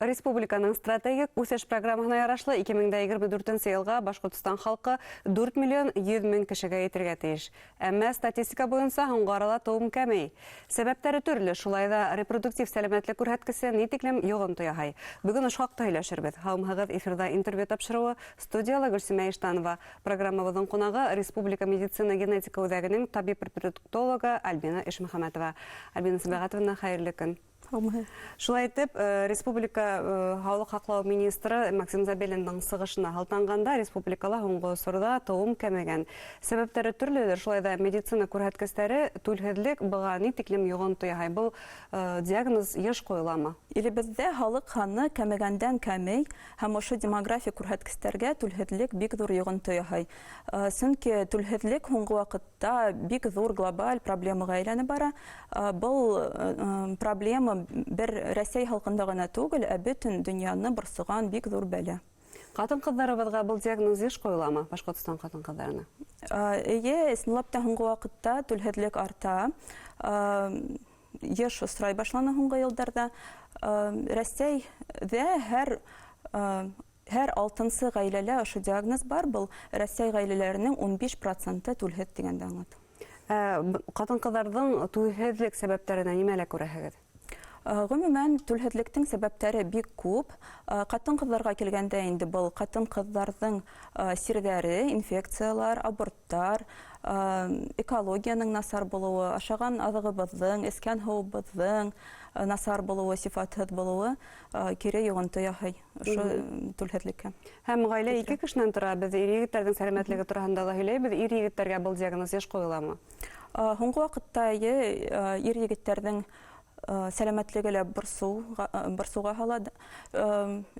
Республиканың стратегик үҫеш программаһына ярашлы 2024 йылға Башҡортостан халҡы 4 миллион 100 мең кешегә етергә тейеш. Әммә статистика буйынса һуңғы арала тыуым кәмей. Сәбәптәре төрлө, шулай ҙа репродуктив сәләмәтлек күрһәткесе ни тиклем йоғонто яһай. Бөгөн ошо хаҡта һөйләшербеҙ. Һаумыһығыҙ, эфирҙа интервью тапшырыуы, студияла Гөлсимә Иштанова. Программабыҙҙың ҡунағы Республика медицина генетика үҙәгенең табип-репродуктологы Альбина Ишмөхәмәтова. Альбина Сибәғәтовна, хәйерле көн. Шулай итеп, республика һаулыҡ һаҡлау министры Максим Забелиндың сығышына һылтанғанда, республикала һуңғы осорҙа тыуым кәмегән. Сәбәптәре төрлөлөр, шулай ҙа медицина күрһәткестәре түлһеҙлек быға ни тиклем йоғонто яһай? Был диагноз йыш ҡуйыламы? Илебеҙҙә халыҡ һаны кәмегәндән кәмей, һәм ошо демографик күрһәткестәргә түлһеҙлек бик ҙур йоғонто яһай. Сөнки түлһеҙлек һуңғы ваҡыт та бик ҙур глобаль проблемаға әйләнеп бара. Был проблема бер Рәсәй халҡында ғына түгел, ә бөтөн донъяны борсоған бик ҙур бәлә. Ҡатын-ҡыҙҙарыбыҙға был диагноз йыш ҡуйыламы, Башҡортостан ҡатын-ҡыҙҙарына? Эйе, ысынлап та һуңғы ваҡытта түлһеҙлек арта. Йыш осрай башланы һуңғы йылдарҙа. Рәсәйҙә һәр алтынсы ғаиләлә ошо диагноз бар, был Рәсәй ғаиләләренең 15 проценты түлһеҙ тигәнде аңлата. Ҡатын-ҡыҙҙарҙың түлһеҙлек сәбәптәренә нимәлә күрәһегеҙ? Ғөмүмән, түлһеҙлектең сәбәптәре бик күп. Ҡатын-ҡыҙҙарға килгәндә инде был ҡатын-ҡыҙҙарҙың сирҙәре, инфекциялар, аборттар, экологияның насар булыуы, ашаған аҙығыбыҙҙың, эскән һыуыбыҙҙың насар булыуы, сифатһыҙ булыуы кире йоғонто яһай ошо түлһеҙлеккә. Һәм ғаилә ике кешенән тора. Беҙ ир-егеттәрҙең сәләмәтлеге тураһында ла һөйләйбеҙ. Ир-егеттәргә был диагноз йыш ҡуйыламы? Һуңғы ваҡытта ир-егеттәрҙең сәләмәтлеге лә борсоуға һала.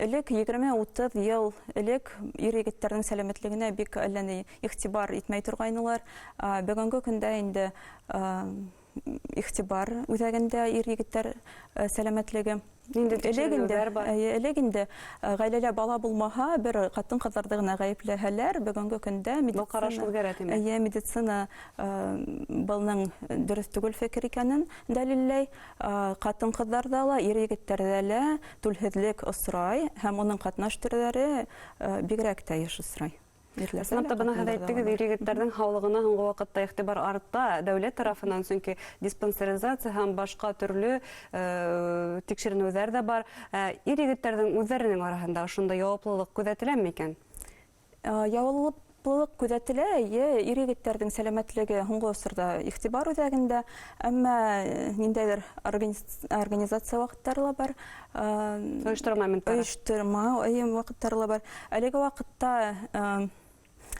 Элек 20-30 йыл элек ир-егеттәрҙең сәләмәтлегенә бик әллә ни иғтибар итмәй торғайнылар. Бөгөнгө көндә инде иғтибар үҙәгендә ир-егеттәр сәләмәтлеге. Элек инде ғаиләлә бала булмаһа, бер ҡатын-ҡыҙҙарҙы ғына ғәйепләһәләр, бөгөнгө көндә медицина былның дөрөҫ түгел фекер икәнен дәлилләй. Ҡатын-ҡыҙҙарҙа ла, ир-егеттәрҙә лә түлһеҙлек осрай һәм уның ҡатнаш төрҙәре бигерәк тә йыш осрай. Ысынлап та, бына һеҙ әйттегеҙ, ир-егеттәрҙең һаулығына һуңғы ваҡытта иғтибар арта дәүләт тарафынан, сөнки диспансеризация һәм башҡа төрлө тикшеренеүҙәр ҙә бар. Ир-егеттәрҙең үҙҙәренең араһында ошондай яуаплылыҡ күҙәтеләме икән? Яуаплылыҡ күҙәтелә, эйе, ир-егеттәрҙең сәләмәтлеге һуңғы осорҙа иғтибар үҙәгендә, әммә ниндәйҙер организация ваҡыттары ла бар. Ойошторма моменттары. Ойошторма ваҡыттары ла бар. Әлеге ваҡытта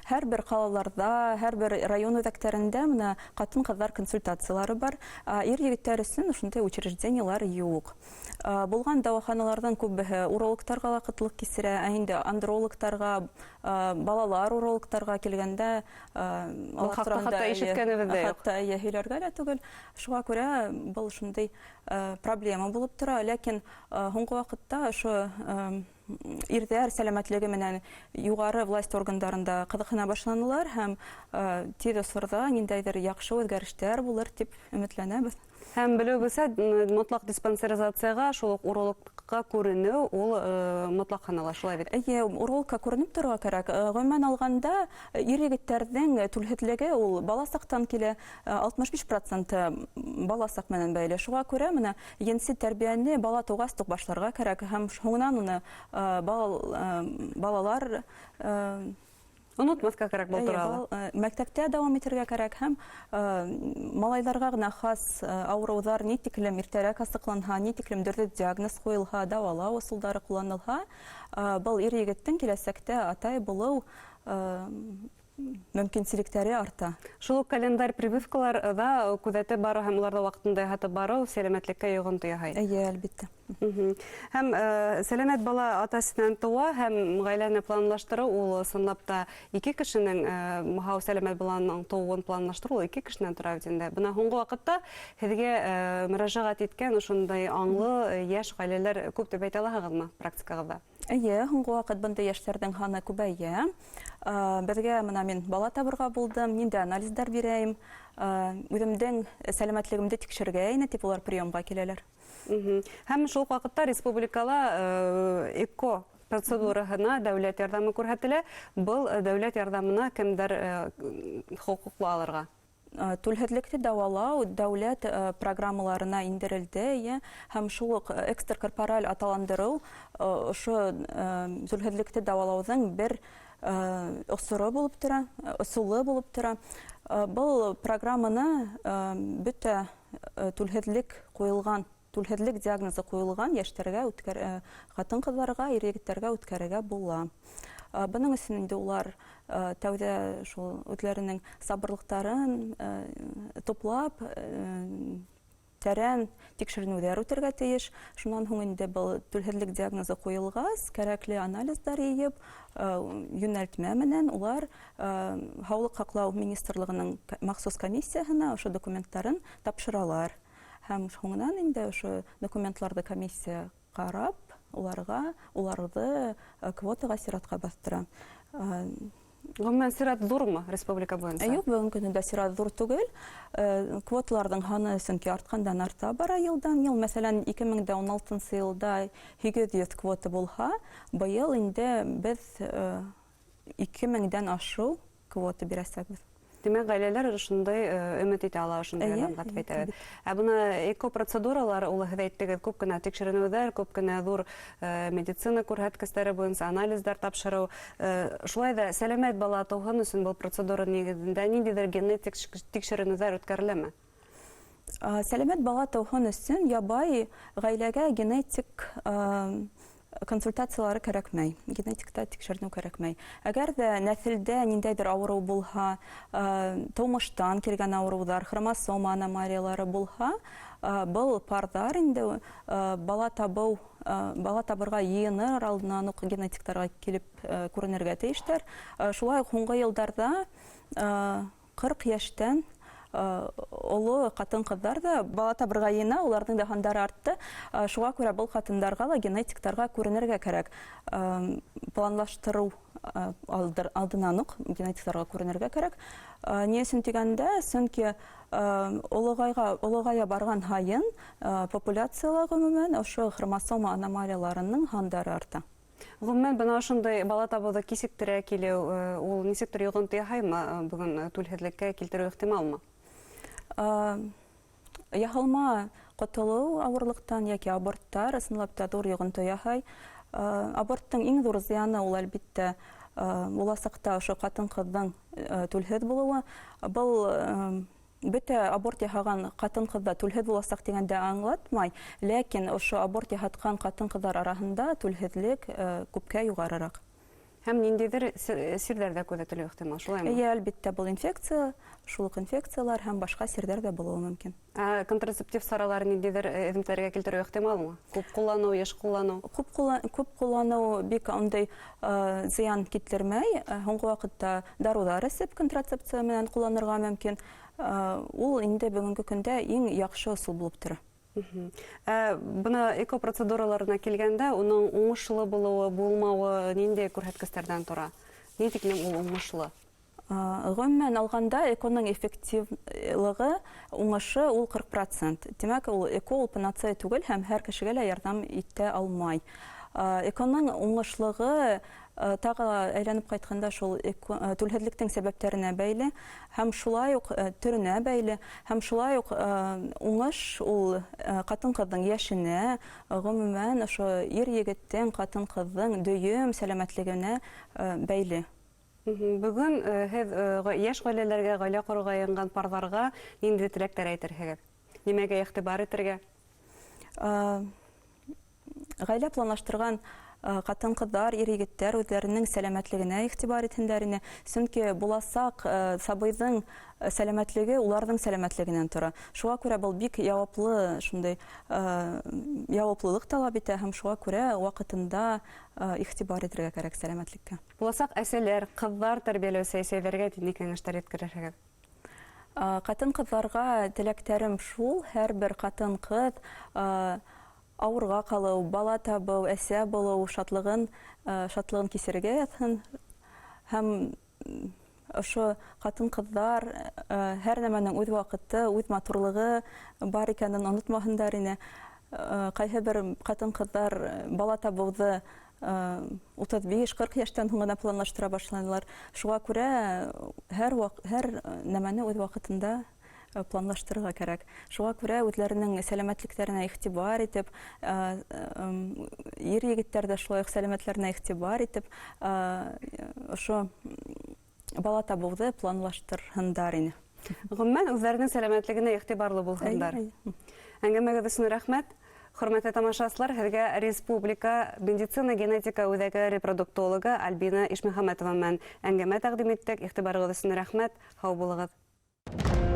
һәр бер ҡалаларҙа, һәр бер район үҙәктәрендә менә ҡатын-ҡыҙҙар консультациялары бар. Ир-егеттәр өсөн ошондай учреждениелар юҡ. Булған дауаханаларҙың күбеһе урологтарға ла ҡытлыҡ кисерә, ә инде андрологтарға, балалар урологтарға килгәндә, алар тураһында ишеткәнебеҙ ҙә юҡ. Хатта һөйләргә лә түгел. Шуға күрә был шундай проблема булып тора. Ләкин һуңғы ваҡытта ошо ирҙәр сәләмәтлеге менән юғары власть органдарында ҡыҙыҡһына башланылар һәм тиҙ осорҙа ниндәйҙер яҡшы үҙгәрештәр булыр тип өмөтләнәбеҙ. Һәм белеүебеҙсә, мотлаҡ диспансеризацияға, шул уҡ урологҡа күренеү ул мотлаҡ һанала, шулай бит? Эйе, урологка күренеп торорға кәрәк. Ғөмүмән алғанда, ир-егеттәрҙең түлһеҙлеге ул бала саҡтан килә, 65 проценты бала саҡ менән бәйле. Шуға күрә менә енси тәрбиәне бала тыуғас туҡ башларға кәрәк һәм һуңынан уны балалар онотмаҫҡа кәрәк был турала. Мәктәптә дауам итергә кәрәк һәм малайҙарға ғына хас ауырыуҙар ни тиклем иртәрәк асыҡланһа, ни тиклем дөрөҫ диагноз ҡуйылһа, дауалау ысулдары ҡулланылһа, был ир-егеттең киләсәктә атай булыу мөмкинселектәре арта. Шул уҡ календарь прививкаларҙа күҙәтеп барыу һәм уларҙы ваҡытында яһатып барыу сәләмәтлеккә йоғонто яһай. Эйе, әлбиттә. Һәм сәләмәт бала ата-әсәһенән тыуа һәм ғаиләне планлаштырыу ул ысынлап та ике кешенең һау сәләмәт баланың тыуыуын планлаштырыу ул ике кешенән тора бит инде. Бына һуңғы ваҡытта һеҙгә мөрәжәғәт иткән ошондай аңлы йәш ғаиләләр күп тип әйтә алаһығыҙмы практикағыҙҙа? Эйе, һуңғы ваҡыт бындай йәштәрҙең һаны күбәйә. Беҙгә бына мин бала табырға булдым, ниндәй анализдар бирәйем, үҙемдең сәләмәтлегемде тикшергәйне, тип улар приемға киләләр. Һәм шул уҡ ваҡытта республикала ЭКО процедураһына дәүләт ярҙамы күрһәтелә. Был дәүләт ярҙамына кемдәр хоҡуҡлы алырға? Түлһеҙлекте дауалау дәүләт программаларына индерелде, һәм шул уҡ экстракорпораль аталандырыу ошо түлһеҙлекте дауалауҙың бер осоро булып тора, ысулы булып тора. Был программаны бөтә түлһеҙлек ҡуйылған, түлһеҙлек диагнозы ҡуйылған йәштәргә, ҡатын-ҡыҙҙарға, ир-егеттәргә үткәрергә була. Бының өсөн инде улар тәүҙә шул үҙҙәренең сабырлыҡтарын туплап, тәрән тикшеренеүҙәр үтергә тейеш. Шунан һуң инде был түлһеҙлек диагнозы ҡуйылғас, кәрәкле анализдар йыйып, йүнәлтмә менән улар Һаулыҡ һаҡлау министрлығының махсус комиссияһына ошо документтарын тапшыралар. Һәм һуңынан инде ошо документларҙы комиссия ҡарап, уларҙы квотаға сиратҡа баҫтыра. Ғөмүмән, сират ҙурмы республика буйынса? Юҡ, бөгөнгө көндә сират ҙур түгел. Квоталарҙың һаны сөнки артҡандан арта бара йылдан йыл. Мәҫәлән, 2016 йылда 800 квота булһа, быйыл инде беҙ 2000-дән ашыу квота бирәсәкбеҙ. Тимәк, ғаиләләр ошондай өмөт итә ала, ошондай ярҙамға тип әйтәбеҙ. Ә бына ЭКО процедуралар, ул һеҙ әйттегеҙ, күп кенә тикшеренеүҙәр, күп кенә ҙур медицина күрһәткестәре буйынса анализдар тапшырыу. Шулай ҙа сәләмәт бала тыуһын өсөн был процедура нигеҙендә ниндәйҙер генетик тикшеренеүҙәр үткәреләме? Сәләмәт бала тыуһын өсөн ябай ғаиләгә генетик консультациялары кәрәкмәй, генетикта тикшеренеү кәрәкмәй. Әгәр ҙә нәҫелдә ниндәйҙер ауырыу булһа, тыумыштан килгән ауырыуҙар, хромосома аномалиялары булһа, был парҙар инде бала табырға йыйыныр алдынан уҡ генетиктарға килеп күренергә тейештәр. Шулай уҡ һуңғы йылдарҙа 40 йәштән оло ҡатын-ҡыҙҙар ҙа бала табырға йыйына, уларҙың да һандары артты. Шуға күрә был ҡатындарға ла генетиктарға күренергә кәрәк. Планлаштырыу алдынан уҡ генетиктарға күренергә кәрәк. Ни өсөн тигәндә, сөнки олоғая барған һайын популяцияла ғөмүмән ошо хромосома аномалияларының һандары арта. Ғөмүмән, бына ошондай бала табыуҙы кисектерә килеү, ул нисектер йоғонто яһаймы, бөгөн түлһеҙлеккә килтереү ихтималмы? Яһалма ҡотолоу ауырлыҡтан йәки аборттар ысынлап та ҙур йоғонто яһай. Аборттың иң ҙур зыяны ул, әлбиттә, буласаҡта ошо ҡатын-ҡыҙҙың түлһеҙ булыуы. Был бөтә аборт яһаған ҡатын-ҡыҙ ҙа түлһеҙ буласаҡ тигәнде аңлатмай, ләкин ошо аборт яһатҡан ҡатын-ҡыҙҙар араһында түлһеҙлек күпкә юғарыраҡ. Һәм ниндәйҙер сирҙәр ҙә күҙәтелеү ихтимал, шулаймы? Эйе, әлбиттә, был инфекция, шул уҡ инфекциялар һәм башҡа сирҙәр ҙә булыуы мөмкин. Ә контрацептив саралар ниндәйҙер эҙемтәләргә килтереү ихтималмы? Күп ҡулланыу, йыш ҡулланыу? Күп ҡулланыу бик ундай зыян килтермәй. Һуңғы ваҡытта дарыуҙар эсеп контрацепция менән ҡулланырға мөмкин. Ул инде бөгөнгө көндә иң яҡшы ысул булып тора. Бына ЭКО процедураларына килгәндә, уның уңышлы булыуы, булмауы ниндәй күрһәткестәрҙән тора? Ни тиклем ул уңышлы? Ғөмүмән алғанда, ЭКОның эффективлығы, уңышы ул 40%. Тимәк, ул ЭКО ул панацея түгел һәм һәр кешегә лә ярҙам итә алмай. ЭКОның уңышлығы тағы әйләнеп ҡайтҡанда шул түлһеҙлектең сәбәптәренә бәйле һәм шулай уҡ төрөнә бәйле һәм шулай уҡ уңыш ул ҡатын-ҡыҙҙың йәшенә, ғөмүмән ошо ир-егеттең, ҡатын-ҡыҙҙың дөйөм сәләмәтлегенә бәйле. Бөгөн һеҙ йәш ғаиләләргә, ғаилә ҡороуға йыйынған парҙарға ниндәй теләктәр әйтерһегеҙ? Нимәгә иғтибар итергә? Ғаилә планлаштырған ҡатын-ҡыҙҙар, ир-егеттәр үҙҙәренең сәләмәтлегенә иғтибар итһендәр ине. Сөнки буласаҡ сабыйҙың сәләмәтлеге уларҙың сәләмәтлегенән тора. Шуға күрә был бик яуаплы, шундай яуаплылыҡ талап итә һәм шуға күрә ваҡытында иғтибар итергә кәрәк сәләмәтлеккә. Буласаҡ әсәләр, ҡыҙҙар тәрбиәләүсе әсәйҙәргә ниндәй кәңәштәр еткерерһегеҙ? Ҡатын-ҡыҙҙарға теләктәрем шул, һәр бер ҡатын-ҡыҙ ауырға ҡалыу, бала табыу, әсә булыу шатлығын кисерергә яҙһын. Һәм ошо ҡатын-ҡыҙҙар һәр нәмәнең үҙ ваҡыты, үҙ матурлығы бар икәнен онотмаһындар ине. Ҡайһы бер ҡатын-ҡыҙҙар бала табыуҙы 35-40 йәштән һуң ғына планлаштыра башланылар. Шуға күрә һәр нәмәне үҙ ваҡытында планлаштырырға кәрәк. Шуға күрә үҙҙәренең сәләмәтлектәренә иғтибар итеп, ир егеттәр ҙә шулай уҡ сәләмәтләренә иғтибар итеп, ошо бала табыуҙы планлаштырһындар ине. Ғөмүмән, үҙҙәренең сәләмәтлегенә иғтибарлы булһындар. Әңгәмәгеҙ өсөн рәхмәт. Хөрмәтле тамашасылар, һеҙгә Республика медицина генетика үҙәге репродуктологы Альбина Ишмөхәмәтова менән әңгәмә тәҡдим иттек. Иғтибарығыҙ өсөн рәхмәт. Һау булығыҙ.